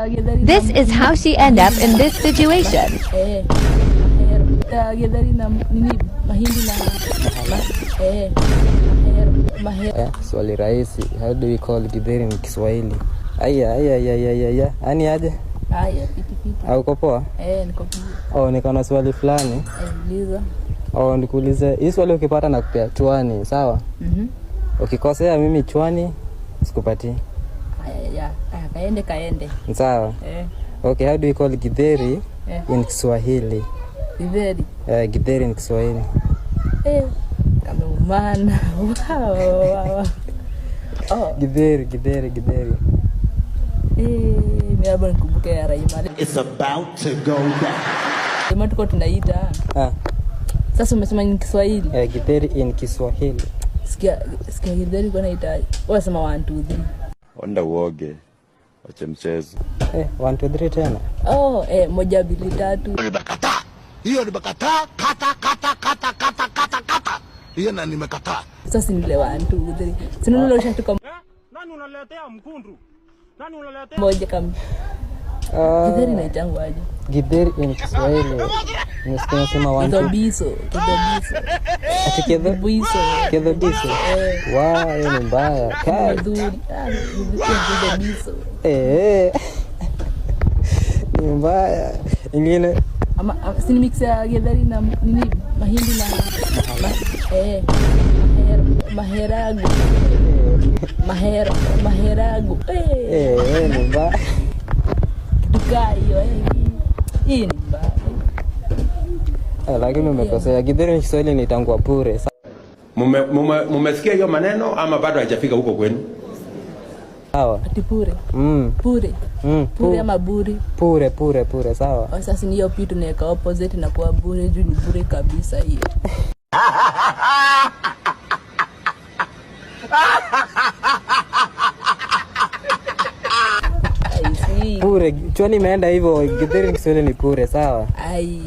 Githeri. This is how she end up in this situation. Eh. Githeri na nini, mahindi na eh. Mahera. Eh, swali rahisi. How do we call githeri in Kiswahili? Aya, aya, aya, aya, aya. Ani aje? Haya, piti piti. Au uko poa? Eh, niko poa. Oh, niko na swali fulani. Eh, uliza. Oh, nikuulize. Hii swali ukipata na kupea chwani, sawa? Mhm. Ukikosea mimi chwani sikupatii. Haya, ya. Haya, kaende kaende. Sawa. Eh. Okay, how do we call githeri Eh. in Kiswahili? Githeri. Eh, githeri in Kiswahili. Eh, kameumana. Wow, wow. Oh, Githeri, githeri, githeri. eh, mimi labda nikumbuke ya Raima. It's about to go down. Raima tuko tunaita. Ah, Sasa umesema ni Kiswahili. eh, githeri in Kiswahili. Sikia, sikia githeri kwa naita. Wewe sema 1 2 3. Onda uoge, wache mchezo. Eh, 1 2 3 tena. Oh, eh, 1 2 3. Nimekataa. Hiyo nimekataa, kata kata kata kata kata kata. Hiyo na nimekataa. Sasa ni ile 1 2 3. Si unaona ushatuka. Nani unaletea mkundu? Nani unaletea? Moja kama Ah, githeri inaitangwa aje? githeri in Kiswahili. Nimesikia nasema 1 2. Kidhobiso, kidhobiso. Ati kedho Kidhobiso. kedhobiso. Wow, hiyo ni mbaya. Kai. Madhuri. Ah, kidhobiso. Eh. Ni mbaya. Ingine Ama si ni mix ya githeri na nini, mahindi na eh, maherago. Mahera, maherago. Eh, eh, ni mbaya. kitu kaa hiyo eh. Hii ni mbaya. Eh, lakini umekosea. Githeri in Kiswahili ni tangwa pure. Mumesikia hiyo maneno ama bado haijafika huko kwenu? Sawa. Ati pure. Mm. Pure. Mm. Pure ama bure. Pure pure pure, sawa. Oh, sasa ni hiyo pitu tunaweka opposite na kuwa bure juu ni bure kabisa hiyo. Ai, si. Pure, chwani imeenda hivyo. Githeri in Kiswahili ni pure, sawa. Ai.